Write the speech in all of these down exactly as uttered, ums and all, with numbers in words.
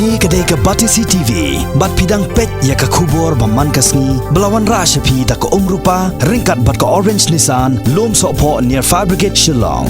Kane ka dei ka Batesi T V, bad phi dang peit ïa ka khubor ba man ka sngi, ba la wanrah sha phi da ka Umrupa, ryngkat bad ka Orange Nissan, Lumsohphoh near Fire Brigade Shillong.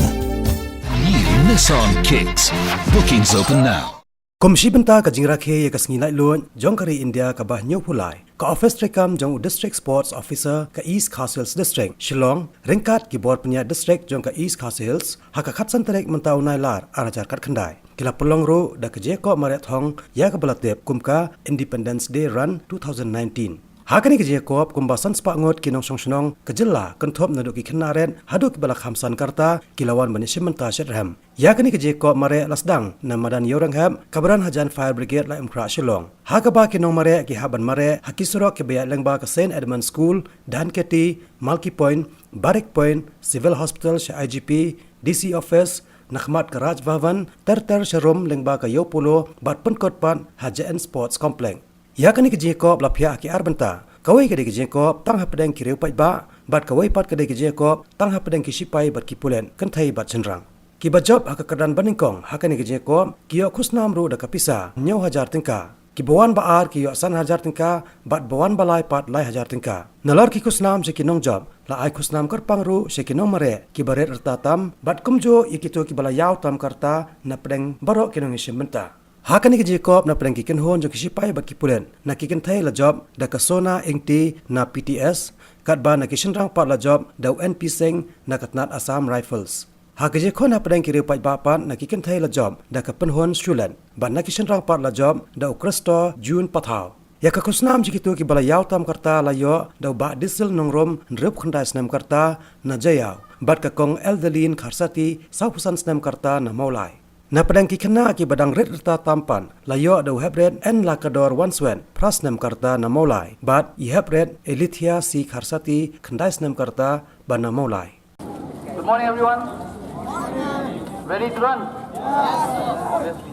New Nissan Kicks. Bookings open now. Kum shi bynta ka jingrakhe ïa ka sngi laitluid jong ka ri India kaba hynñiewphew lai, ka ophis treikam jong u District Sports Officer ka East Khasi Hills District, Shillong, ryngkat ki bor pynïaid district jong ka East Khasi Hills, ha ka khatsan tarik mynta u Nailar ar hajar khatkhyndai, ki la pynlong ruh da ka jingïakob mareh thong ïa kaba la tip kum ka Independence Day Run two thousand nineteen. Ha kane ka jingïakob, kumba san spah ngut ki nongshong shnong ka jylla, kynthup naduh ki khynnah rit haduh kiba la kham san ka rta, ki la wan ban ïashim bynta shitrhem. Ïa kane ka jingïakob mareh la sdang na madan Ïewrynghep, kaba don hajan Fire Brigade Laitumkhrah Shillong, ha kaba ki nongmareh ki hap ban mareh ha ki surok kiba ïaid lyngba ka Saint Edmund School, Dhankheti, Malki Point, Barrack Point, Civil Hospital sha I G P, D C Office, na khmat ka Raj Bhavan, ter ter sharum lyngba ka Ïew Polo, bad pynkut pat ha J N Sports Complex. Ïa kane ka jingïakob la phiah ha ki ar bynta. Kawei ka dei ka jingïakob tang hapdeng ki riew paidbah, bad kawei pat ka dei ka jingïakob tang hapdeng ki shipai bad ki pulit, kynthei bad shynrang. Kiba jop ha ka kyrdan banyngkong ha kane ka jingïakob ki ïoh khusnam ruh da ka pisa hynñiew hajar tyngka. Kiba wan ba ar ki ïoh san hajar tyngka, bad ba wan ba lai pat lai hajar tyngka. Nalor ki khusnam sha ki nongjop, la ai khusnam kyrpang ruh sha ki nongmareh kiba rit rta tam, bad kumjuh ïa kito kiba la ïaw tam ka rta na pdeng baroh ki nongïashim bynta. Ha kane ka jingïakob na pdeng ki kynhun jong ki shipai bad ki pulit, na ki kynthei la jop da ka Sona Ingti na P T S, katba na ki shynrang pat la jop da u N P Singh na ka tnat Assam Rifles. Ha ka jingkhun hapdeng ki riew paidbah pat, na ki kynthei la jop da ka Pynhun Shulet, bad na ki shynrang pat la jop da u Christo June Pathaw. Ïa ka khusnam jong kito kiba la ïaw tam ka rta la ïoh da u Bah Disil Nongrum, hynriewphew khyndai snem ka rta na Jaïaw, bad ka Kong Elderlin Kharsati, sawphew san snem ka rta na Mawlai. Na pdeng ki khynnah kiba dang rit rta tam pat, la ïoh da u heprit N Lakador Wanswet, phra snem ka rta na Mawlai, bad i heprit Elithia C Kharsati, khyndai snem ka rta, ba na Mawlai. Good morning, everyone. Ready to run? Obviously.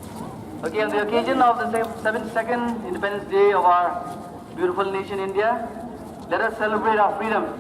Okay, on the occasion of the se-, seventy-second Independence Day of our beautiful nation India, let us celebrate our freedom.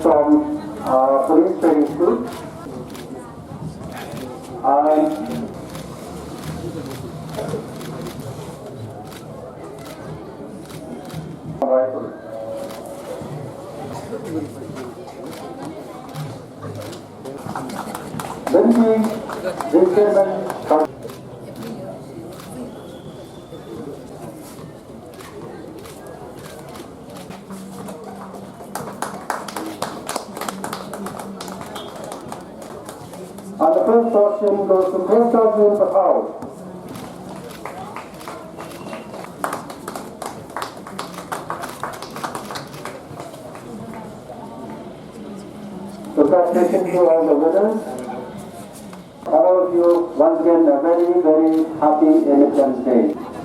from uh, police station and rifle. Benti, Benti, And the first question goes to Crystal June Patel. Congratulations to all the winners. All of you, once again, a very, very happy Independence Day.